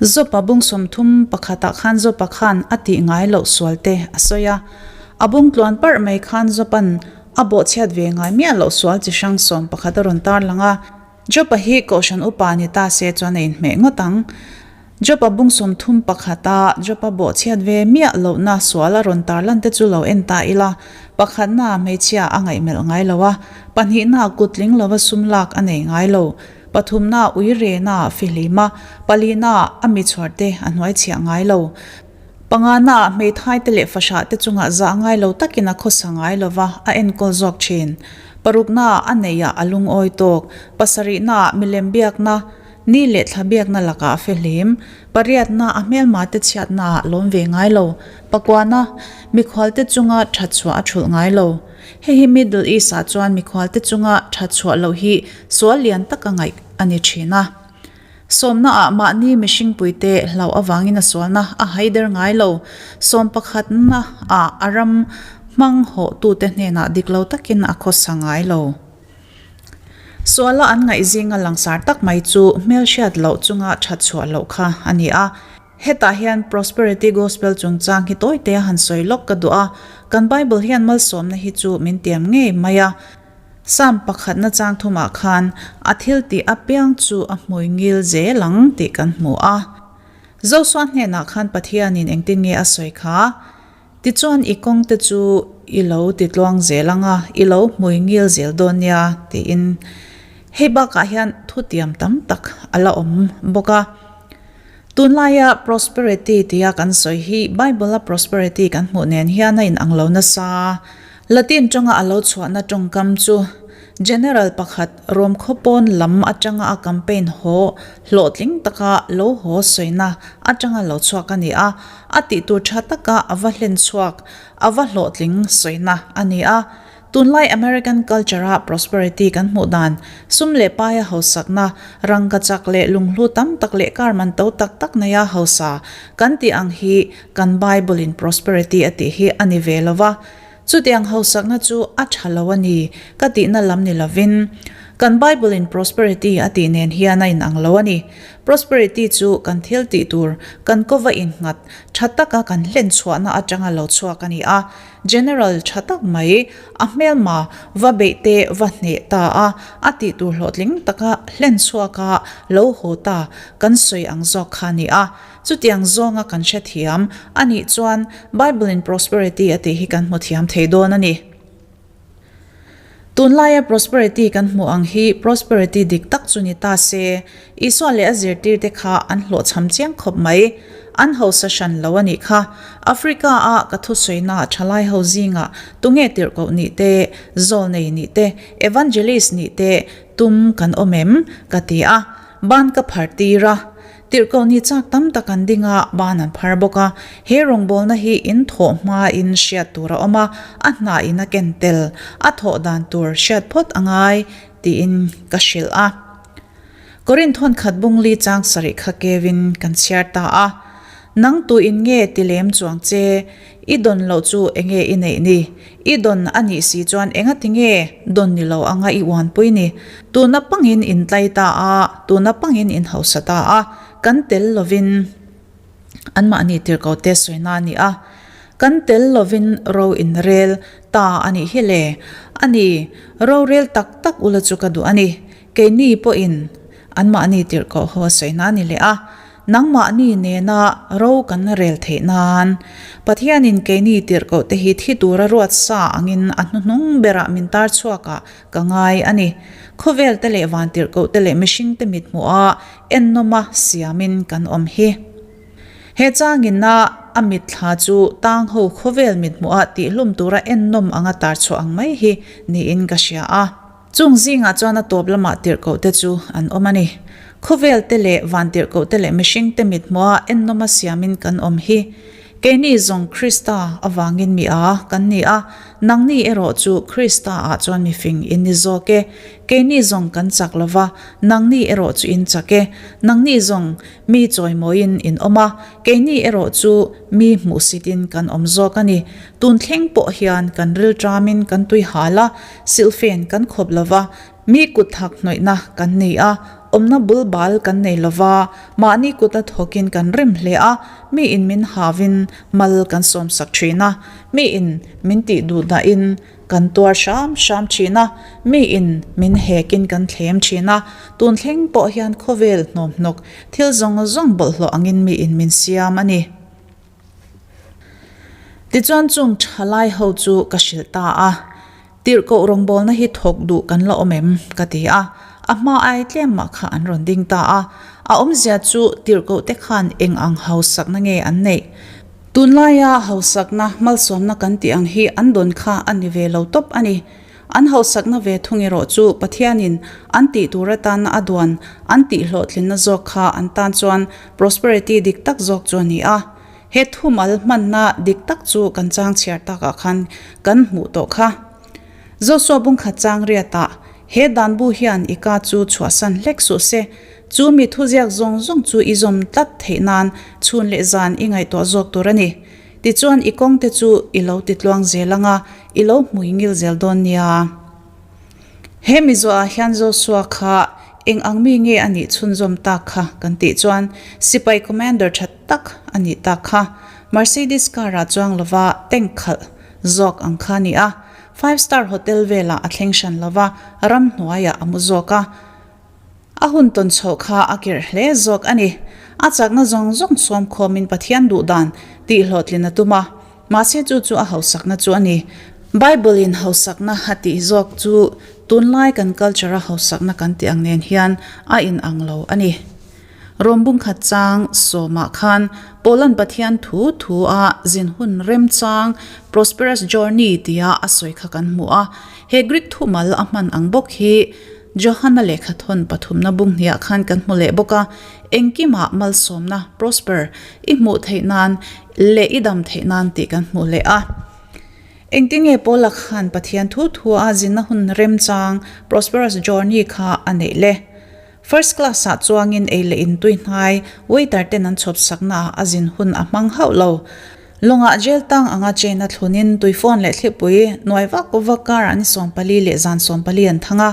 Jopa bung 31 ah khan Jopa khan a tih ngai loh sual te a sawi a. A bung tluan parh mai khan Jopa'n a bawhchhiat ve ngai miah loh sual chi hrang 11 a rawn tarlang a. Jopa hi Kohhran upa ni ta se chuan a inhmeh ngawt ang. Jopa bung 31 a Jopa bawhchhiat ve miah lohna sual a rawn tarlan te chu lo en ta ila, pakhatna hmeichhia a ngaihmelh ngai lo a, pahnihna kutling lova sum lak a nei ngai lo, pathumna ui rena fihlim a, palina a mi chhuar te a hnuaichhiah ngai lo, pangana hmeithai te leh fahrah te chungah zah ngai lo takin a khawsa ngai lova a enkawl zawk thin, parukna a neihah a lungawi tawk, pasarihna milem biakna, Ni leh thla biakna lakah a fehlim, pariatna a hmelmate chhiatnaah lawm ve ngai lo, pakuana mikhualte chunga that chhuah a thulh ngai lo. Hei hi Middle East-ah chuan mikhualte chunga that chhuah loh hi sual lian taka ngaih a ni thin a. Sawmnaah mahni mihringpuite hlauh avangin a sualna a haider ngai lo. Sawm pakhatnaah a ram hmang hawhtute hnenah dik lo takin a khawsa ngai lo. Suala an ngaih zinga langsar tak mai chu hmelhriat loh chunga that chhuah loh kha a ni a. Hetah hian Prosperity Gospel chungchang hi tawi te a han sawi lawk ka duh a, kan Bible hian malsawmna hi chu min tiam ngei mai a. Psalm pakhatna chang thumah khan a thil tih apiang chu a hmui ngil zel ang tih kan hmu a. Joshua hnenah khan Pathianin engtin nge a sawi kha? Tichuan i kawng te chu i lo ti tluang zel ang a, i lo hmui ngil zel dawn nia, tiin. Hei bakah hian thutiam tam tak a la awm bawk a. Tunlaia prosperity tia kan sawi hi Bible-a prosperity kan hmuh nen hian a inang lo nasa. Latin tawnga a lo chhuahna tawngkam chu General pakhat Rom khawpawn lam atanga a campaign haw hlawhtling taka lo haw sawina atanga lo chhuak a ni a, a tihtur tha taka a va hlen chhuak, a va hlawhtling sawina a ni a. Tunlai American culture-a prosperity kan hmuh dan, sum leh paia hausakna, rangka chak leh lunghlu tam tak leh kar man to tak tak neia hausa kan tih ang hi kan Bible-in prosperity a tih hi a ni ve lo va. Chutiang hausakna chu a tha lo a ni ka tihna lam ni lovin, kan Bible-in prosperity a tih nen hian a inang lo a ni. Prosperity chu kan thil tih tur, kan kova innghat, tha taka kan hlen chhuahna atanga lo chhuak a ni a. General tha tak mai, a hmelma va beih te va hneh ta a, a tih tur hlawhtling taka hlen chhuaka lo haw ta kan sawi ang zawk kha a ni a. Chutiang zawnga kan hrethiam a nih chuan Bible in prosperity a tih hi kan hmu thiam thei dawn a ni. Tunlaia prosperity kan hmuh ang hi prosperity dik tak chu ni ta se, Isua leh a zirtirte kha an hlawhchham chiang khawp mai. An hausa hran lo a nih kha. Africa a ka thusawina thalai ho zingah tunge tirhkoh nih te, zawlnei nih te, evangelist nih te tum kan awm em? ka ti a. Ban ka phar tir a. Tirhkoh ni chak tam tak an ding a, ban an phar bawk a. He rawngbawlna hi in thawh hmain hriat tur a awm a, a hna in a ken tel, a thawh dan tur hriat phawt a ngai, tiin ka hrilh a. Korinth hawn khat bungli chang sarih kha kevin kan chhiar ta a. Nang tu in nge ti lem chuang che? I dawn loh chu enge i neih ni? I dawn a nih si chuan enga ti nge dawn ni lo anga i uanpui ni? Tuna pangin in tlai ta a, tuna pangin in hausa ta a, kan tel lovin anmahni tirhko te sawina a ni a. Kan tel lovin ro in rel ta a nih hi le. A ni, ro rel tak tak ula chu ka duh a ni. Keini pawhin anmahni tirhkoh haw sawina a ni leh a. Nangmahni nena ro kan rel theih nan Pathianin keini tirhkohte hi thi tura ruat sa angin a hnuhnung berah min tar chhuakah ka ngai a ni. Khawvelte leh van tirhkohte leh mihringte mithmuha ennawma siamin kan awm hi. He changina a mitthla chu tangho khawvel mithmuha tihlum tura ennawm anga tar chhuah ang mai hi niin ka hria a. Chung zingah chuan a tawp lamah tirhkohte chu an awm a ni. Khawvelte leh vantirhkohte leh mihringte mithmuha ennawma siamin kan awm hi. Keini zawng Krista avangin mi a kan ni a, nangni erawh chu Krista-ah chuan mifing in ni zawk e. Keini zawng kan chak lo va, nangni erawh chu in chak e. Nangni zawng mi chawimawiin in awm a, keini erawh chu mi hmuhsitin kan awm zawk a ni. Tun thleng pawh hian kan rilṭamin kan tui hal a, Silhfen kan khawp lo va, mi kut thak hnawihna kan nei a, Awmna bul bal kan nei lo va, mahni kuta thawkin kan rim hle a, miin min havin mal kan sawmsak thin a, miin min tih duh dahin kan tuar hram hram thin a, miin min hekin kan thlem thin a, tun thleng pawh hian khawvel hnawmhnawk thil zawng zawng bawlhhlawh angin miin min siam a ni. Tichuan chung thalai ho chu ka hrilh ta a, Tirhkoh rawngbawlna hi thawk duh kan la awm em? ka ti a, a hma ai tlem mah kha an rawn ding ta a. A awmzia chu tirhkoh te khan eng ang hausakna nge an neih? Tunlaia hausakna malsawmna kan tih ang hi an dawn kha a ni ve lo tawp a ni. An hausakna ve thung erawh chu Pathianin an tih tur atana a duan an tih hlawhtlinna zawk kha an tan chuan prosperity dik tak zawk chu a ni a. He thumal hmanna dik tak chu kan chang chhiar takah khan kan hmuh tawh kha. Joshua bungkhat chang riatah, He danbu hian i ka chu chhuahsan hlek suh se, chu mi thuziak zawng zawng chu i zawm tlat theih nan chhun leh zan i ngaihtuah zawk tur a ni. Tichuan i kawngte chu i lo ti tluang zel ang a, i lo hmui ngil zel dawn nia. He mizuah hian Joshua kha eng ang mi nge a nih chhunzawm tak kha kan tih chuan sipai commander tha tak a nih tak kha. Mercedes car ah chuang lova tank khalh zawk ang kha a ni a. Five star hotel velah a thleng hran lova ramhnuaiah a mu zawk a. A hun tawn chhoh kha a kirh hle zawk a ni. A chakna zawng zawng sawm khawmin Pathian duh dan tih hlawhtlin a tum a, mahse chu chu a hausakna chu a ni. Bible-in hausakna a tih zawk chu tunlai kan culture-a hausakna kan tih ang nen hian a inang lo a ni. Rom bungkhat chang sawmah khan Paula'n Pathian thu thu a zin hun remchang, prosperous journey, tia a sawi kha kan hmu a. He Greek thumal a hman ang bawk hi Johana lehkhathawn pathumna bung hniah khan kan hmu leh bawk a, engkimah malsawmna, prosper, i hmuh theih nan leh i dam theih nan tih kan hmuh leh a. Engtinge Paula khan Pathian thu thu a zinna hun remchang, prosperous journey, kha a neih le? First class ah chuangin ei leh in tui hnai, waiter ten an chhawp sakna ah a zin hun a hmang hauh lo. Lawngah jail tang anga chain a thlunin tui phone leh thlipui nuai vak vak karah ni 14 leh zan 14 an thang a.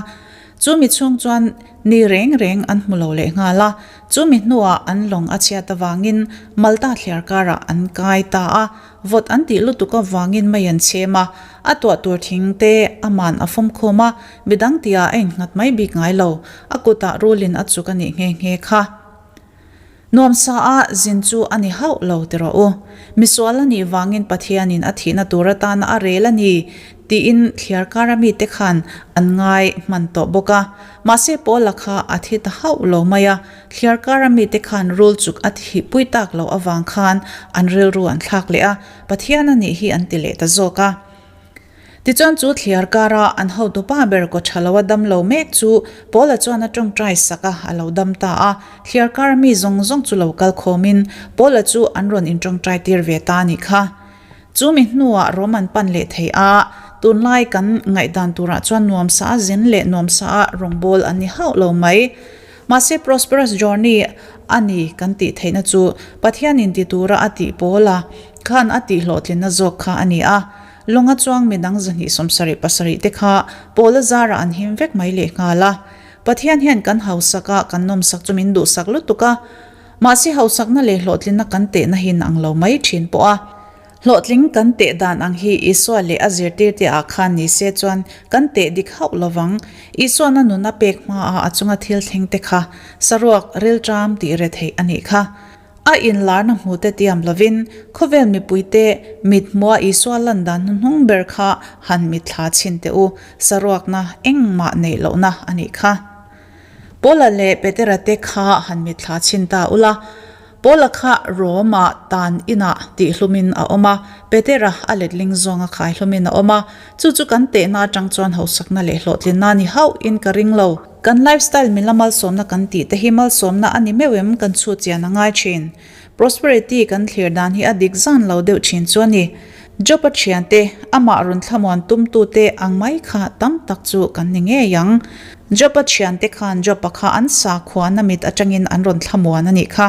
Chu mi chhung chuan ni reng reng an hmu lo leh nghal a. Chu mi hnuah an lawng a chhiat avangin Malta thliar karah an kai ta a. Vawt an tih lutuk avangin mei an chhem a, a tuah tur thing te aman a fawm khawm a, midang tihah a innghat mai bik ngai lo, a kutah rulin a chuk a nih nghe nghe kha. Nuamsa a zin chu a ni hauh lo ti rawh u. Misual a nih vangin Pathianin a thihna tur atana a rel a ni tiin thliarkara mite khan an ngai hman tawh bawk a. Mahse Paula kha a thi ta hauh lo mai a, Thliarkara mite khan rul chuk a thihpui tak loh avang khan an rilru an thlak leh a, Pathian a nih hi an ti leh ta zawk a. Tichuan chu thliarkara an hotupa ber kaw tha loa dam lo mek chu Paula chuan a tawngtai sak a, a lo dam ta a. Thliarkara mi zawng zawng chu lo kal khawmin Paula chu an rawn intawngtai tir ve ta a nih kha. Chu mi hnuah rawm an pan leh thei a, tunlai kan ngaihdan turah chuan nuamsa a zin leh nuamsa a rawngbâwl an ni hauh lo mai. Mahse prosperous journey a ni kan tih theihna chu Pathianin ti tura a tih pawla khan a tih hlawhtlinna zawk kha a ni a. Lawnga chuang midang 277 te kha pawla zarah an him vek mai leh nghal a. Pathian hian kan hausak a, kan nawmsak chu min duhsak lutuk a. Mahse hausakna leh hlawhtlinna kan tehna hi in ang lo mai thin pawh a. Hlawhtling kan teh dan ang hi Isua leh a zirtirte ah khan ni se chuan kan teh dik hauh lovang. Isuan a nun a pek hmaah a chunga thil thleng te kha saruak rilṭam tih re theih a nih kha. A inlarna hmute tiam lovin khawvel mipuite mit hmua Isua lan dan hnuhnung ber kha han mitthla chhin teh u, saruakna engmah neih lohna a nih kha. Paula leh Petera te kha han mitthla chhin ta ula, Paula kha Rome-ah tan inah tihhlumin a awm a, Petera a letling zawnga khaihlawmin a awm a. Chu chu kan tehna atang chuan hausakna leh hlawhtlinna ni hauhin ka ring lo. Kan lifestyle mila malsawmna kan tih te hi malsawmna a ni meuh em kan chhut chian a ngai thin. Prosperity kan thlir dan hi a dik zan lo deuh thin chu a ni. Job-a thiante, amah rawn thlamuan tumtute ang mai kha tam tak chu kan ni ngei ang. Job-a thiante khan Job-a kha an sakhuana mit atangin an rawn thlamuan a nih kha.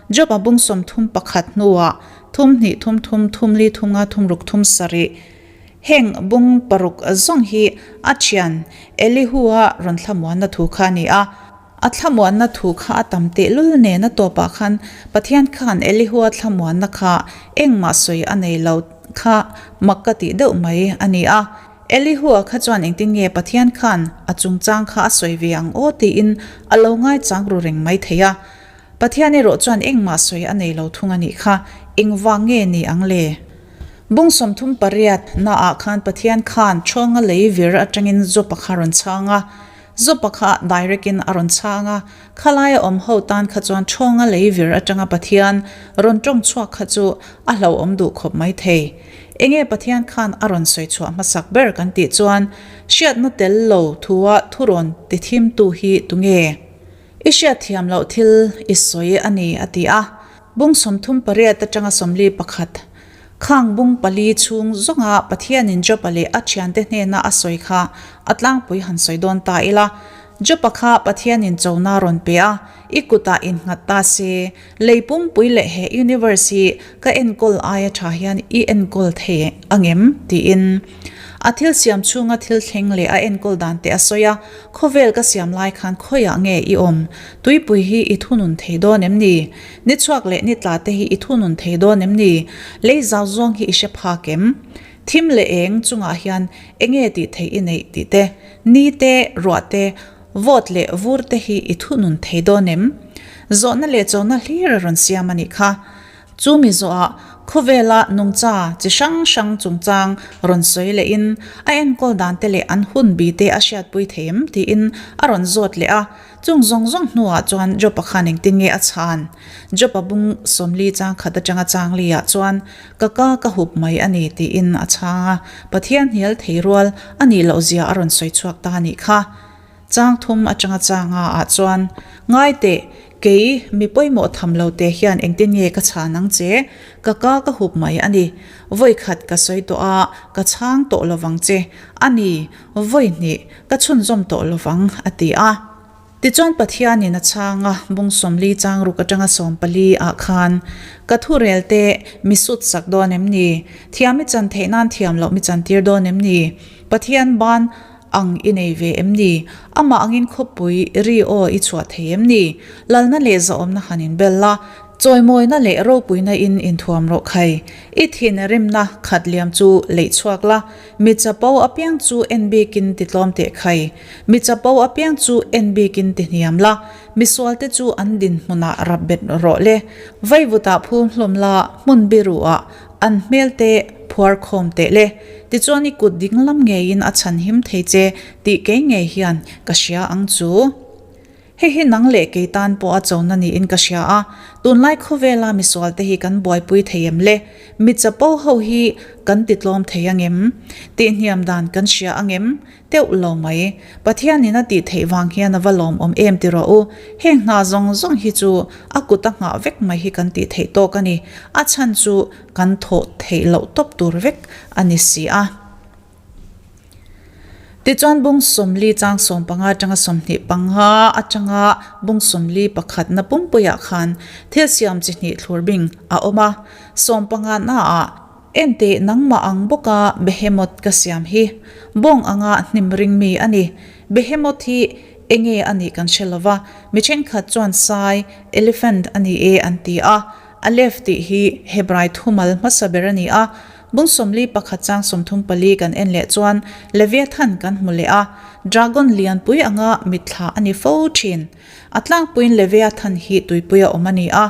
Job-a bung 31 hnuah thum hnih thum thum thum li thum nga thum ruk thum sarih heng bung paruk zawng hi a thian Elihu-a rawn thlamuanna thu kha a ni a. A thlamuanna thu kha a tam tehlul nen a tawpah khan Pathian khan Elihua thlamuanna kha engmah sawi a nei lo kha mak ka tih deuh mai a ni a. Elihua kha chuan engtin nge Pathian khan a chungchang kha a sawi ve ang aw tiin a lo ngaichang ru reng mai thei a. Pathian erawh chuan engmah sawi a nei lo thung a nih kha, engvang nge ni ang le? Bung 38 naah khan Pathian khan Chawnga lei vir atangin Jopa kha rawn chhang a. Jopa kha direct in a rawn chhang a, khalaia awm ho tan kha chuan Chawnga lei vir atanga Pathian rawn tawng chhuak kha chu a hlauhawm duh khawp mai thei. Enge Pathian khan a rawn sawi chhuah hmasak ber kan tih chuan hriatna tel lo thua thurawn tithimtu hi tunge? I hriatthiam loh thil i sawi a ni, a ti a. Bung 38 atanga 41, Khang bung pali chhung zawnga Pathianin Job-a leh a thiante hnena a sawi kha a tlangpui han sawi dawn ta ila. Job-a kha Pathianin chona rawn pe a, I kutah innghat ta se, lei pumpui leh he universe hi ka enkawl aia tha hian i enkawl thei angem? tiin a thil siam chhunga thil thleng leh a enkawl dan te a sawi a. Khawvel ka siam lai khan khawiah nge i awm? Tuipui hi i thunun thei dawn em ni? Ni chhuak leh ni tla te hi i thunun thei dawn em ni? Lei zau zawng hi i hre phak em? Thim leh eng chungah hian enge tih theih i neih tih te, ni te, ruah te, vawt leh vur te hi i thunun thei dawn em? Zawhna leh chona hlir a rawn siam a nih kha. Chu mi zawhah khawvela nungcha chi hrang hrang chungchang rawn sawi lehin a enkawl dan te leh an hun bi te a hriatpui thei em tiin a rawn zawt leh a. Chung zawng zawng hnuah chuan Job-a khan engtin nge a chhan? Job-a bung 40 chang khat atanga chang liah chuan ka ka ka hup mai a ni tiin a chhang a, Pathian hnial thei rual a nih loh zia a rawn sawi chhuak ta a nih kha. Chang thum atanga changa ah chuan, Ngai teh, kei mi pawimawh tham lo te hian engtin nge ka chhan ang che? Ka ka ka hup mai a ni. Vawi khat ka sawi tawh a, ka chhang tawh lovang che. A ni, vawi hnih ka chhunzawm tawh lovang, a ti a. Tichuan Pathianin a chhang a, bung 40 chang ruk atanga 14 ah khan, Ka thurel te mi sut sak dawn em ni? Thiam i chan theih nan thiam loh mi chantir dawn em ni? Pathian ban ang i nei ve em ni? Amah angin khawpui ri aw i chhuah thei em ni? Lalna leh zahawmna han inbel la, chawimawina leh ropuina in inthuam rawh khai. I thin rimna khat liam chu leih chhuak la, mi chapo apiang chu en bikin ti tlawm teh khai. Mi chapo apiang chu en bikin ti hniam la, misualte chu an dinhmunah rap bet rawh le. Vaivutah phum hlawm la, hmun biruah An hmel te phuar khawm teh le. Tichuan i kut ding lam ngeiin a chhan him thei che tih kei ngei hian ka hria ang chu. Hei hi nang leh kei tan pawh a chona niin ka hria a, tunlai khawvela misual te hi kan buaipui thei em le? Mi chapo ho hi kan ti tlawm thei angem? Tihhniam dan kan hria angem? Teuh lo mai. Pathianin a tih theih vang hian a va lawmawm em ti rawh u. Heng hna zawng zawng hi chu a kut a nghah vek mai hi kan tih theih tawk a ni. A chhan chu kan thawh theih loh tawp tur vek a ni si a. Tichuan bung 40 chang 15 atanga 25 atanga bung 41 na pumpuiah khan thil siam chi hnih thlur bing a awm a. 15 naah Enteh nangmah ang bawka Behemoth ka siam hi bawng anga hnim ring mi a ni. Behemoth hi enge a nih kan hre lova, mi thenkhat chuan sai, elephant, a ni e an ti a. Aleph tih hi Hebrai thumal hmasa ber a ni a. Bung 41 chang 34 kan en leh chuan Leviathan kan hmu leh a, dragon lianpui anga mitthla a ni fo thin. A tlangpuiin Leviathan hi tuipuia awm a ni a.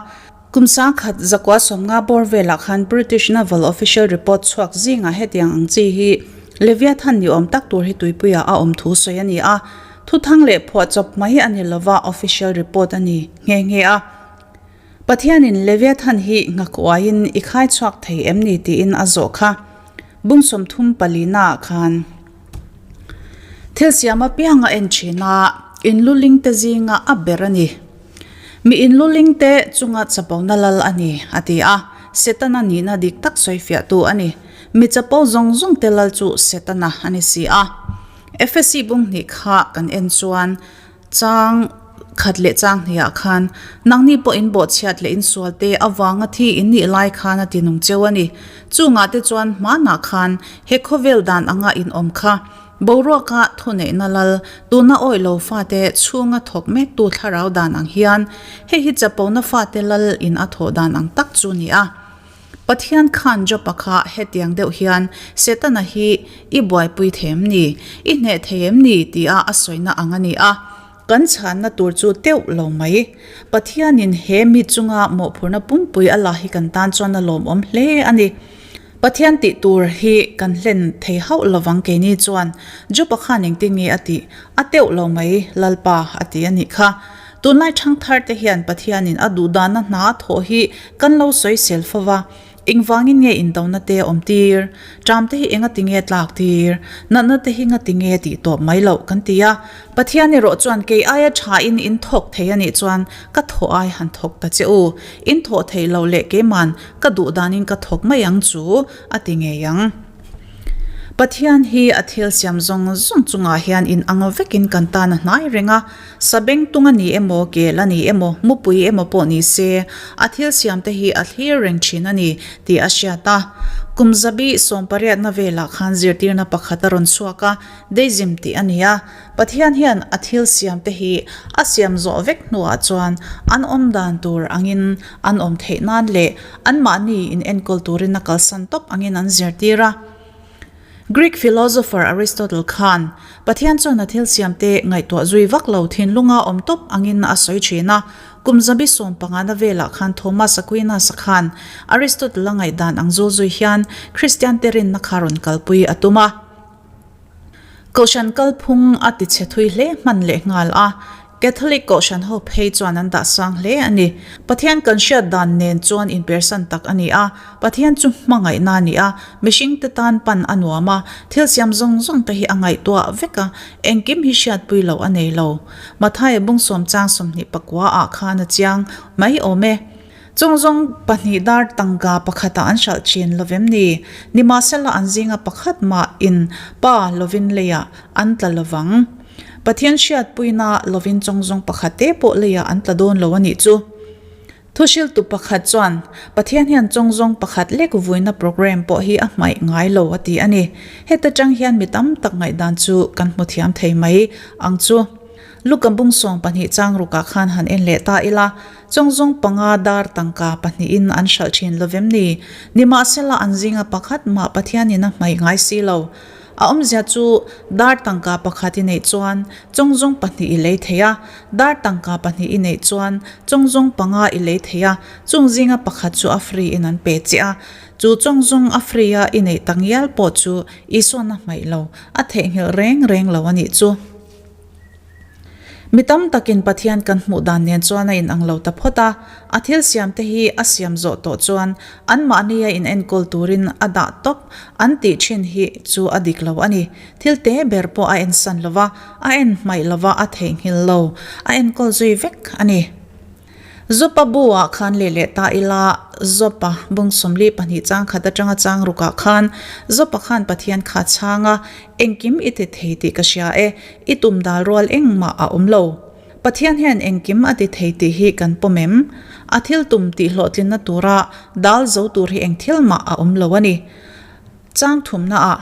Kum 1000 zakua 50 bawr velah khan British Naval Official Report chhuak zingah hetiang ang chi hi Leviathan ni awm tak tur hi tuipuiah a awm thu sawi a ni a, thuthang leh phuahchawp mai a ni lova official report a ni nghe nghe a. Pathianin Leviathan hi nghakuaiin i khai chhuak thei em ni tiin a zawh kha. Bung 34 naah khan thil siam apiang a en thin a, inlulingte zinga a ber a ni. Mi inlulingte chunga chapona lal a ni, a ti a. Setana nihna dik tak sawifiahtu a ni. Mi chapo zawng zawngte lal chu Setana a ni si a. Efesi bung hnih kha kan en chuan chang khat leh chang hnihah khan nangni pawh in bawhchhiat leh insualte avanga thi in nih lai khan a ti nung cheu a ni. Chungah te chuan hmanah khan he khawvel dan anga in awm kha. Boruaka thuneihna lal, tuna awih lo fate chhunga thawk mektu thlarau dan ang hian hei hi chapona fate lal in a thawh dan ang tak chu ni a. Pathian khan Job-a kha hetiang deuh hian Setana hi i buaipui thei em ni? I hneh thei em ni? tia a sawina ang a ni a. Kan chhanna tur chu teuh lo mai. Pathianin he mi chunga mawhphurhna pumpui a la hi kan tan chuan a lawmawm hle a ni. Pathian tih tur hi kan hlen thei hauh lovang keini chuan Job-a khan engtin nge a tih? A teuh lo mai, Lalpa a ti a nih kha. Tunlai ṭhangthar te hian Pathianin a duhdahna hna a thawh hi kan lo sawisel fo va, engvangin nge indona te a awm tir? Ṭam te hi enga tinge tlak tir? Natna te hi nga tinge tih tawp mai loh kan ti a. Pathian erawh chuan kei aia ṭhain in thawk thei a nih chuan ka thawh ai han thawk ta che u. In thawh theih loh leh keiman ka duhdanin ka thawk mai ang chu a ti ngei ang. Pathian hi a thil siam zawng zawng chungah hian in ang vekin kan tan a hnai reng a, sabeng tung a ni emaw, kel a ni emaw, mupui emaw pawh ni se, a thil siam te hi a thlir reng thin a ni tih a hriat a. Kum zabi sawmpariatna velah khan zirtirna pakhat a rawn chhuak a, Deism tih a ni a. Pathian hian a thil siam te hi a siam zawh vek hnuah chuan an awm dan tur angin an awm theih nan leh Anmahni in enkawl turin a kalsan tawp angin an zirtir a. Greek philosopher Aristotle khan Pathian chuan a thil siamte ngaihtuah zui vak lo thinlunga awm tawp angin a sawi thin a. Kum zabi sawm pangana velah khan Thomas Aquinas-a khan Aristotle-a ngaihdan ang zul zui hian Kristiante rinna kha rawn kalpui a tum a. Kohhran kalphung a ti chhe thui hle hman leh nghal a, Catholic Kohhran ho phei chuan an dah sang hle a ni. Pathian kan hriat dan nen chuan inpersan tak a ni a, Pathian chu hmangaihna a ni a, mihringte tan pan a nuam a, thil siam zawng zawng te hi a ngaihtuah vek a, engkim hi hriatpui loh a nei lo. Mathaia bungsawm chang 24 ah khan a chiang mai awm e. Chawngzawng pahnih dar tangka pakhatah an hralh thin lovem ni? Nimahsela an zinga pakhat mah in pa lovin leiah an tla lovang. Pathian hriatpuina lovin chawngzawng pakhat te pawh leiah an tla dawn lo a nih chu. Thuhriltu pakhat chuan, Pathian hian chawngzawng pakhat lek vuina program pawh hi a hmaih ngai lo a ti a ni. Heta tang hian mi tam tak ngaihdan chu kan hmu thiam thei mai ang chu. Luka bung sawng pahnih chang rukah khan han en leh ta ila, Chawngzawng panga dar tangka pahnihin an hralh thin lo vem ni? Nimahsela an zinga pakhat mah Pathianin a hmaih ngai si lo. A awmzia chu dar tangka pakhat i neih chuan chawngzawng pahnih i lei thei a, dar tangka pahnih i neih chuan chawngzawng panga i lei thei a, chung zinga pakhat chu a free in an pe che a. Chu chawngzawng a free a i neih tak ngial pawh chu Isuan a hmaih lo, a theihnghilh reng reng lo a nih chu. Mi tam takin Pathian kan hmuh dan nen chuan a inang lo ta phawt a, a thil siamte hi a siam zawh tawh chuan anmahnia inenkawl turin a dah tawp an tih thin hi chu a dik lo a ni. Thil te ber pawh a ensan lo va, a en hmaih lo va, a theihnghilh lo, a enkawl zui vek a ni. Zopa bu ah khan leh leh ta ila, Zopa bung 42 chang khat atanga chang rukah khan Zopa khan Pathian kha chhang a, engkim i ti thei tih ka hria e, i tum dal rual engmah a awm lo. Pathian hian engkim a ti thei tih hi kan pawm em? A thil tum tih hlawhtlinna tura dal zo tur hi eng thil mah a awm lo a ni. Chang thumna ah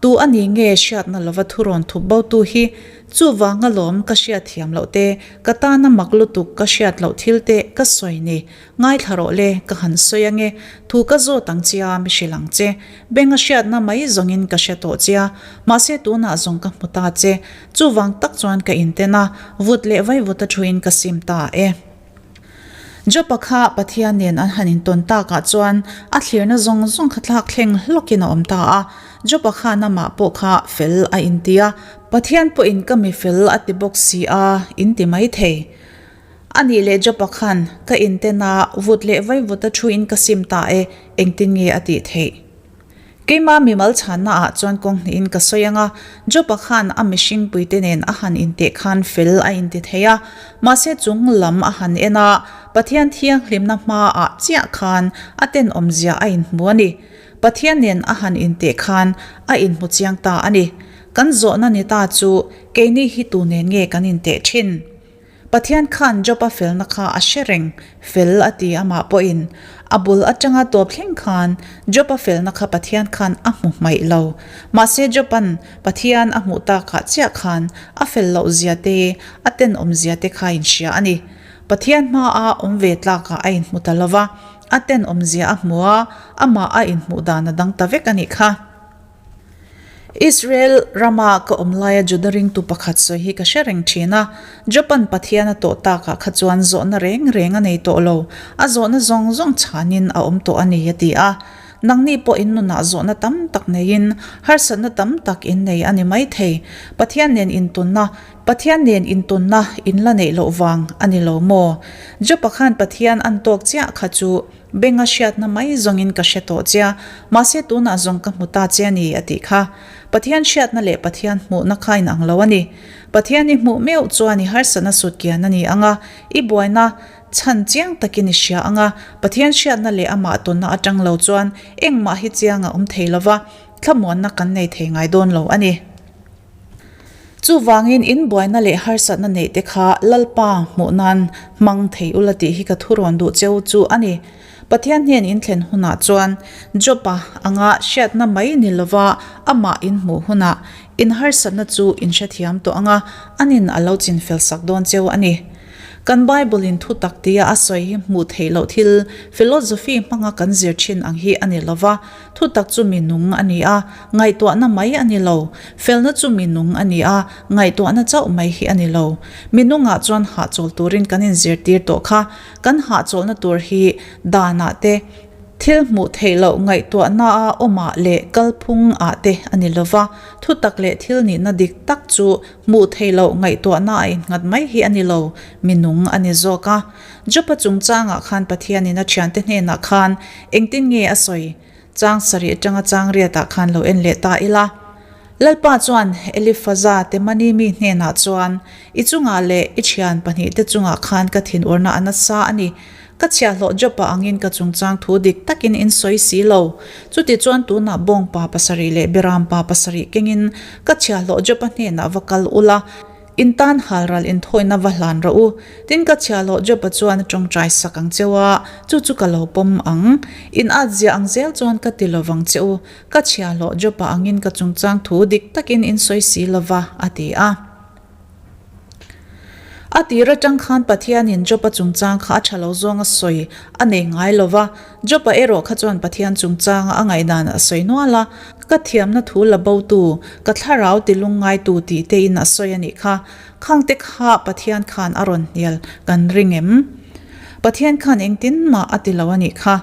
Tu a ni nge hriatna lova thurawn thup bo tu hi? Chuvang alawm ka hriat thiam loh te, ka tana mak lutuk ka hriat loh thil te ka sawi ni. Ngaithla rawh le, ka han sawi ange. Thu ka zawt ang chia, mi hrilh ang che. Beng a hriatna mai zawngin ka hre tawh chia. Mahse tunah zawng ka hmu ta che. Chuvang tak chuan ka inten a, vut leh vaivut a thuin ka sim ta e. Jopa kha Pathian nen an han intawn takah chuan a thlirna zawng zawng kha thlak thleng hlawkin a awm ta a. Jopa khan amah pawh kha fel a inti a, Pathian pawhin ka mi fel a ti bawk si a, inti mai thei. A nih leh Jopa khan, Ka inten a, vut leh vaivut a thuin ka sim ta e, engtin nge a tih theih? Keimah mimal chhanna ah chuan kawng hnihin ka sawi ang a, Job-a khan a mihring puite nen a han inteh khan fel a inti thei a, mahse chung lam a han en a, Pathian thianghlimna hma ah chiah khan a tenawmzia a inhmu a ni. Pathian nen a han inteh khan a inhmu chiang ta a ni. Kan zawhna ni ta chu keini hi tu nen nge kan inteh thin? Pathian khan Job-a felna kha a hre reng, fel a ti amah pawhin. A bul atanga tawp thleng khan Job-a felna kha Pathian khan a hmu hmaih lo. Mahse Job-a'n Pathian a hmuh takah chiah khan a fel loh zia te, a tenawm zia te kha a inhria a ni. Pathian hmaa awm ve tlakah a inhmu ta lo va, a tenawm zia a hmu a, amah a inhmuh dan a dang ta vek a nih kha. Israel rama ka awm laia Juda ringtu pakhat sawi hi ka hre reng thin a. Job-a'n Pathian a tawh takah kha chuan zawhna reng reng a nei tawh lo, a zawhna zawng zawng chhanin a awm tawh a ni a ti a. Nangni pawh in nunah zawhna tam tak neiin harsatna tam tak in nei a ni maithei. Pathian nen intawnna Pathian nen intawnna in la neih loh vang a ni lo maw? Job-a khan Pathian an tawk chiah kha chu Benga hriatna mai zawngin ka hre tawh che a, mahse tunah zawng ka hmu ta che a ni, a tih kha. Pathian hriatna leh Pathian hmuhna kha inang lo a ni. Pathian i hmuh meuh chuan i harsatna sut kian a ni ang a, i buaina chhan chiang takin i hria ang a, Pathian hriatna leh amah tawnna atang lo chuan engmah hi chiang a awm thei lo va, thlamuanna kan nei thei ngai dawn lo a ni. Chuvangin in buaina leh harsatna neih te kha Lalpa hmuh nan hmang thei ula tih hi ka thurawn duh cheu chu a ni. Pathian hnen in thlen hunah chuan Job-a anga hriatna mai ni lova amah in hmuh hunah in harsatna chu in hrethiam tawh anga anin a lo chinfel sak dawn cheu a ni. Kan Bible in thutak tia a sawi hi hmuh theih loh thil philosophy hmanga kan zir thin ang hi a ni lova, Thutak chu mi nung a ni a, ngaihtuahna mai a ni lo. Felna chu mi nung a ni a, ngaihtuahna chauh mai hi a ni lo. Mi nungah chuan hahchawl turin kan inzirtir tawh kha. Kan hahchawlhna tur hi danah te, thil hmuh theih loh ngaihtuahna-a awmah leh kalphungah te a ni lo va. Thutak leh thil nihna dik tak chu hmuh theih loh ngaihtuahna-a innghat mai hi a ni lo, mi nung a ni zawk a. Jopa chungchangah khan Pathianin a thiante hnenah khan engtin nge a sawi? Chang sarih atanga chang riatah khan lo en leh ta ila. Lalpa chuan Elifaza Temani mi hnenah chuan, I chungah leh i thian pahnihte chungah khan ka thinurna a nasa a ni. Ka chhiahhlawh Jopa angin ka chungchang thu dik takin in sawi si lo. Chutichuan tunah bawngpa pasarih leh berampa pasarih kengin ka chhiahhlawh Jopa hnenah va kal ula, In tan halral inthawina va hlan rawh u. Tin ka chhiahhlawh Job-a chuan a tawngtai sak ang cheu a, chu chu ka lo pawm ang. In at ziah ang zel chuan ka ti lovang che u. Ka chhiahhlawh Job-a angin ka chungchang thu dik takin in sawi si lova, a ti a. A tir atang khan Pathianin Job-a chungchang kha a tha lo zawnga sawi a nei ngai lova, Job-a erawh kha chuan Pathian chungchanga a ngaihdan a sawi nual a, Ka thiamna thu la botu, ka thlarau ti lungngaitu tih tein a sawi a nih kha. Khangte kha Pathian khan a rawn hnial kan ring em? Pathian khan engtin mah a ti lo a nih kha.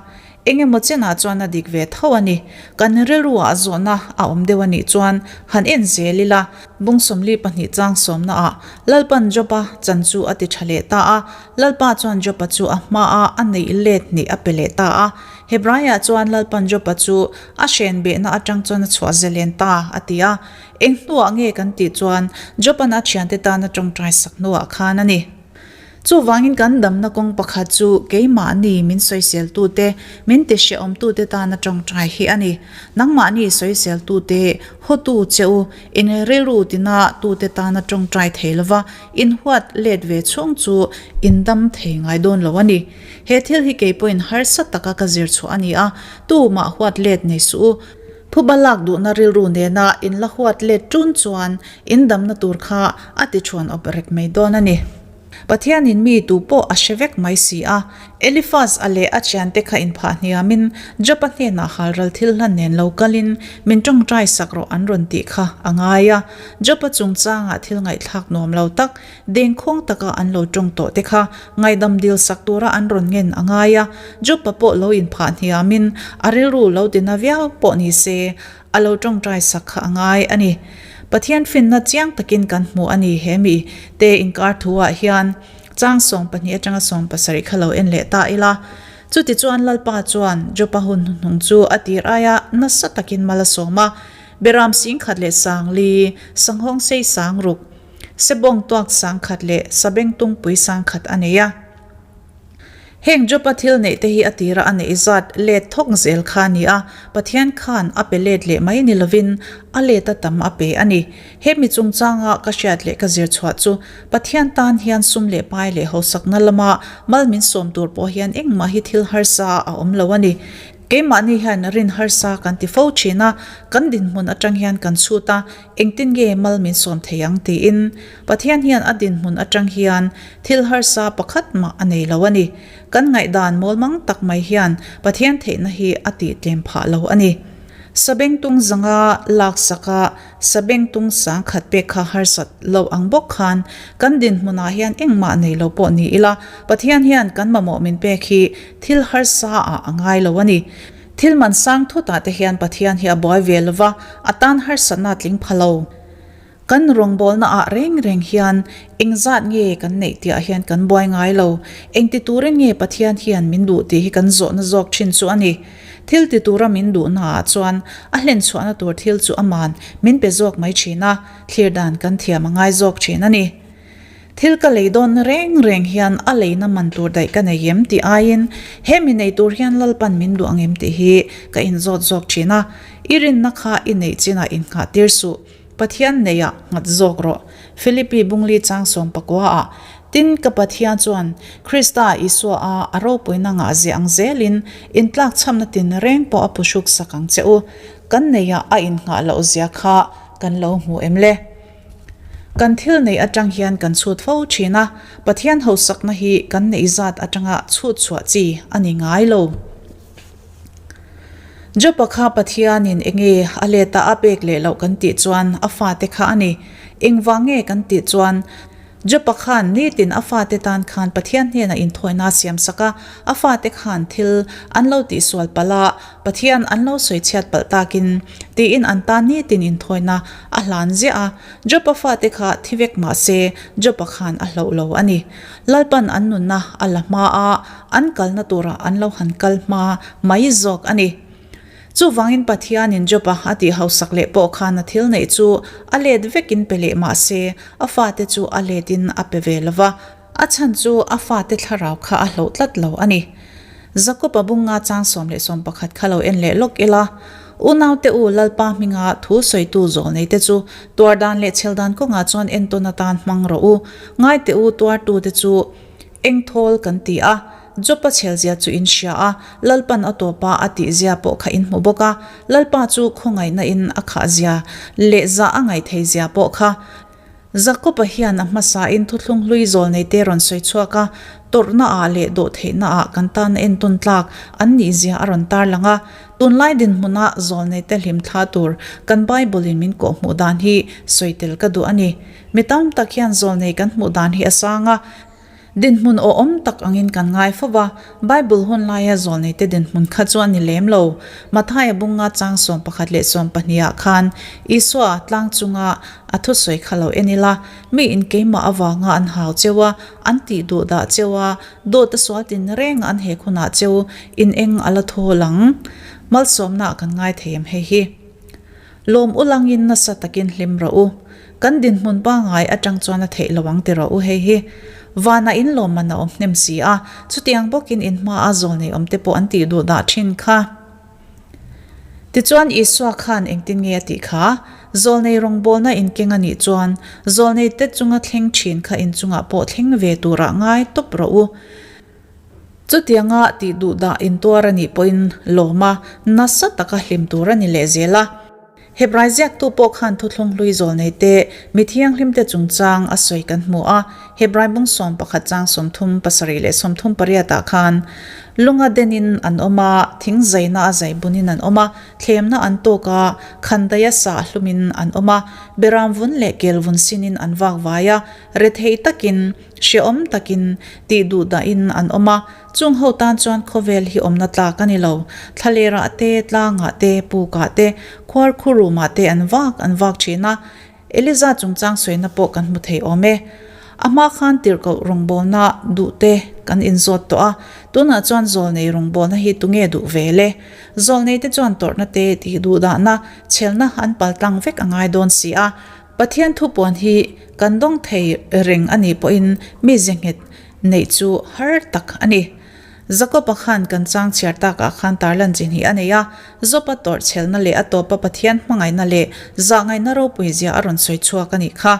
Eng emaw chenah chuan a dik ve tho a ni. Kan rilruah zawhna a awm deuh a nih chuan han en zel ila, bung 42 chang sawmnaah Lalpan Job-a chan chu a ti tha leh ta a, Lalpa chuan Job-a chu a hmaa a neih let hnih a pe leh ta a. Hebraiah chuan Lalpan Job-a chu a hren behna atang chuan a chhuah zelen ta, a ti a. Eng hnuah nge kan tih chuan Job-a'n a thiante tana tawngtai sak hnuah khan a ni. Chuvangin kan damna kawng pakhat chu keimahni min sawiseltute, min tihrehawmtute tana tawngtai hi a ni. Nangmahni sawiseltute, hawtu che u, in rilru tina tute tana tawngtai thei lova in huat let ve chhung chu in dam thei ngai dawn lo a ni. He thil hi kei pawhin harsa taka ka zir chhuah a ni a, tumah huat let nei suh u. Phuba lak duhna rilru nena in la huat let ṭun chuan in damna tur kha a ti ṭhuan awp rek mai dawn a ni. Pathianin mi tu pawh a hre vek mai si a. Elifaz a leh a thiante kha inphah hniamin Job-a hnenah halral thil hlan nen lo kalin min ṭawngṭai sak rawh an rawn tih kha a ngai a. Job-a chungchangah thil ngaihthlak nuam lo tak Dengkhawng taka an lo tawng tawh te kha ngaihdam dil sak tura an rawn ngen a ngai a, Job-a pawh lo inphah hniamin a rilru lo ti na viau pawh ni se, a lo tawngtai sak kha a ngai a ni. Pathian finna chiang takin kan hmu a ni he mi te inkar thu ah hian chang 12 atanga 70 kha lo en leh ta ila. Chutichuan Lalpa chuan Job-a hun hnuhnung chu a tir aia nasa takin mal a sawm a, Beram 10,000 leh 4,000, sanghawng sei 6,000, Sebawng tuak 10,000 leh sabeng tungpui 10,000 a nei a. Heng Job-a thil neih te hi a tira a neih zat let thawk zel kha a ni a, Pathian khan a pe let leh mai ni lovin a let a tam a pe a ni. He mi chungchanga ka hriat leh ka zir chhuah chu Pathian tan hian sum leh pai leh hausakna lama mal min sawm tur pawh hian engmah hi thil harsa a awm lo a ni. Keimahni hian rin harsa kan ti fo thin a, kan dinhmun atang hian kan chhut a, engtin nge mal min sawm thei ang tiin Pathian hian a dinhmun atang hian thil harsa pakhat mah a nei lo a ni. Kan ngaihdan mawlmang tak mai hian Pathian theihna hi a tih tlem phah lo a ni. Sabengtung zanga laksak a sabengtung sang khat pek kha harsat lo ang bawk khan kan dinhmunah hian engmah nei lo pawh ni ila Pathian hian kan mamawh min pek hi thil harsa ah a ngai lo a ni. Thil man sang thutah te hian Pathian hi a buai ve lova, a tan harsatna a tling pha lo. Kan rawngbawlna ah reng reng hian engzat nge kan neih tih ah hian kan buai ngai lo. Engti turin nge Pathian hian min duh tih hi kan zawhna zawk thin chu a ni. Thil ti tura min duhna ah chuan a hlenchhuahna tur thil chu aman min pe zawk mai thin a, thlir dan kan thiam a ngai zawk thin a ni. Thil ka lei dawn reng reng hian a leina man tur daih ka nei em tih aiin he mi nei tur hian Lalpan min duh ang em tih hi ka inzawt zawk thin a, i rinna kha i neih chinah innghah tir suh, Pathian neiah nghat zawk rawh. Philippi Bungli chang 14 ah, Tin, ka Pathian chuan Krista Isua a a ropuina ngah zia ang zelin intlakchhamna tin reng pawh a phuhruk sak ang che u. Kan neiah a innghah loh zia kha kan lo hmu em le? Kan thil neih atang hian kan chhut fo thin a, Pathian hausakna hi kan neih zat atanga chhut chhuah chi a ni ngai lo. Job-a kha Pathianin enge a let a a pek leh loh kan tih chuan a fate kha a ni. Engvang nge kan tih chuan Job-a khan nitin a fate tan khan Pathian hnenah inthawina a siamsak a, a fate khan thil an lo tihsual palh a, Pathian an lo sawi chhiat palh takin tiin an tan nitin inthawina a hlan ziah a. Job-a fate kha thi vek mah se Job-a khan a hloh lo a ni. Lalpan an nunna a la hma a, an kalna turah an lo han kal hma mai zawk a ni. Chuvangin Pathianin Job-a a tih hausak leh pawh khan a thil neih chu a let vekin pe leh mah se, a fate chu a letin a pe ve lo va, a chhan chu a fate thlarau kha a hloh tlat lo a ni. Jakob-a bunga chang 11 kha lo en leh lawk ila, Unaute u Lalpa hminga thu sawitu zawlneite chu tuar dan leh chhel dan kawngah chuan entawn atan hmang rawh u. Ngaite u tuartute chu Engthawl kan ti a, Job-a chhelzia chu in hria a, Lalpan a tawpa a tihzia pawh kha in hmu bawk a, Lalpa chu khawngaihna in a khahzia leh zah a ngaihtheizia pawh kha. Jakob-a hian a hmasain thuthlung hlui zawlneite rawn sawi chhuak a, tawrhna ah leh dawhtheihna ah kan tan a entawn tlak an nihzia a rawn tarlang a. Tunlai dinhmuna zawlneite hlim thla tur kan Bible-in min kawhhmuh dan hi sawi tel ka duh a ni. Mi tam tak hian zawlnei kan hmuh dan hi a sang a. Dinhmun awhawm tak angin kan ngai fo va, Bible hun laia zawlneite dinhmun kha chu a ni lem lo. Mathaia bunga chang 11 leh 12 ah khan Isua tlang chunga a thusawi kha lo en ila, Mi in keimah avanga an hau cheu a, an tih duh dah cheu a, dawt a sual tin reng an hek hunah cheu in eng a la thawl ang. Malsawmna kan ngai thei em hei hi. Lawm u langin nasa takin hlim rawh u. Kan dinhmun pangngai atang chuan a theih lo ang ti rawh u hei hi. Vanah in lawmman a awm hnem si a, chutiang bawkin in hmaa zawlnei awm te pawh an tih duh dah thin kha. Tichuan Isua khan engtin nge a tih kha? Zawlnei rawngbawlna inkeng a nih chuan zawlnei te chunga thleng thin kha inchungah pawh thleng ve turah ngai tawp rawh u. Chutianga tih duh dah intuar a nih pawhin lawm a, nasa taka hlim tur a ni leh zel a. Hebrai ziaktu pawh khan thuthlung hlui zawlnei te, mi thianghlimte chungchang a sawi kan hmu a. Hebrai bung 11 chang 30 pasarih leh 30 pariatah khan, Lunga denin an awm a, thing zaina a zai bunin an awm a, thlemna an tawk a, khandaia sah hlumin an awm a, beram vun leh kel vun sinin an vak vai a, rethei takin, Hrehawm takin tih duh dahin an awm a, chung ho tan chuan khawvel hi awmna tlak a ni lo. Thlalerah te, tlangah te, pukah te, khuar khurumah te an vak an vak thin a. Eliza chungchang sawina pawh kan hmu thei awm e. A hma khan tirhkoh rawngbawlna duh te kan inzawt tawh a, tunah chuan zawlnei rawngbawlna hi tunge duh ve le? Zawlnei te chuan tawrhna te tih duh dahna chhelna an paltlang vek a ngai dawn si a. Pathian thupuan hi kan dawng thei reng a nih pawhin mi ze nghet neih chu har tak a ni. Jakob-a khan kan chang chhiar takah khan tarlan chi hnih a nei a, Job-a tawrhchhelna leh a tawpa Pathian hmangaihna leh zahngaihna ropuizia a rawn sawi chhuak a nih kha.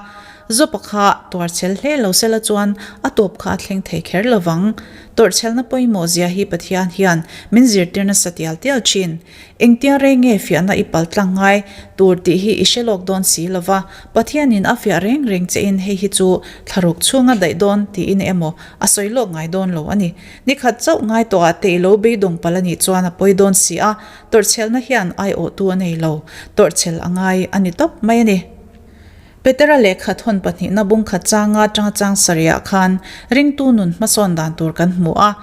Job-a kha tuarchhel hle lo sela chuan a tawp kha a thleng thei kher lo vang. Tawrhchhelna pawimawh zia hi Pathian hian min zirtir nasa tial tial thin. Engtia rei nge fiahna i pal tlang ngai tur tih hi i hre lawk dawn si lo va, Pathianin a fiah reng reng chein hei hi chu thlaruk chhunga daih dawn tiin emaw a sawi lawk ngai dawn lo a ni. Ni khat chauh ngai tawhah te i lo beidawng palh a nih chuan a pawi dawn si a, tawrhchhelna hian aiawhtu a nei lo, tawrhchhel a ngai a ni tawp mai a ni. Petera lehkha thawn pahnihna bung khat changa tanga chang sarihah khan ringtu nun hmasawn dan tur kan hmu a,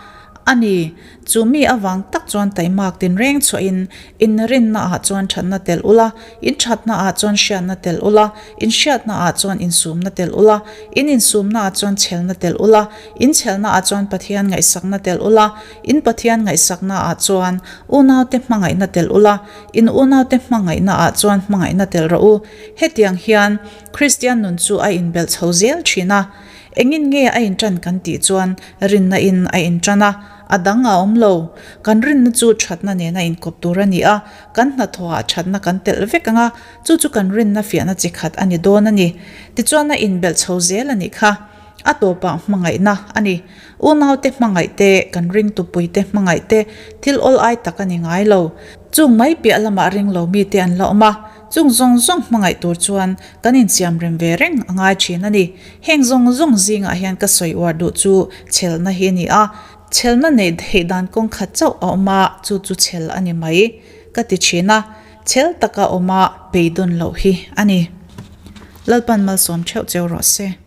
a ni. Chu mi avang tak chuan taimak tinreng chhuahin in rinna ah chuan thatna telh ula, in thatna ah chuan hriatna telh ula, in hriatna ah chuan insumna telh ula, in insumna ah chuan chhelna telh ula, in chhelna ah chuan Pathian ngaihsakna telh ula, in Pathian ngaihsakna ah chuan unaute hmangaihna telh ula, in unaute hmangaihna ah chuan hmangaihna telh rawh u. Hetiang hian Kristian nun chu a inbelh chho zel thin a. Engin nge a inṭan kan tih chuan rinna in a inṭan a, a dang a awm lo. Kan rinna chu ṭhatna nen a inkawp tur a ni a, kan hnathawhah ṭhatna kan telh vek ang a, chu chu kan rinna fiahna chi khat a ni dawn a ni. Tichuan a inbelh chho zel a nih kha. A tawpah hmangaihna a ni. Unaute hmangaih te, kan ringtupuite hmangaih te thil awl ai tak a ni ngai lo. Chung mai piah lamah ring lo mite an la awm a, Chung zawng zawng hmangaih tur chuan kan insiam rem ve reng a ngai thin a ni. Heng zawng zawng zingah hian ka sawi uar duh chu chhelna hi a ni a, chhelna neih theih dan kawng khat chauh a awm a, chu chu chhel a ni mai ka ti thin a, chhel taka awm a beidawn loh hi a ni. Lalpan malsawm theuh cheu rawh se.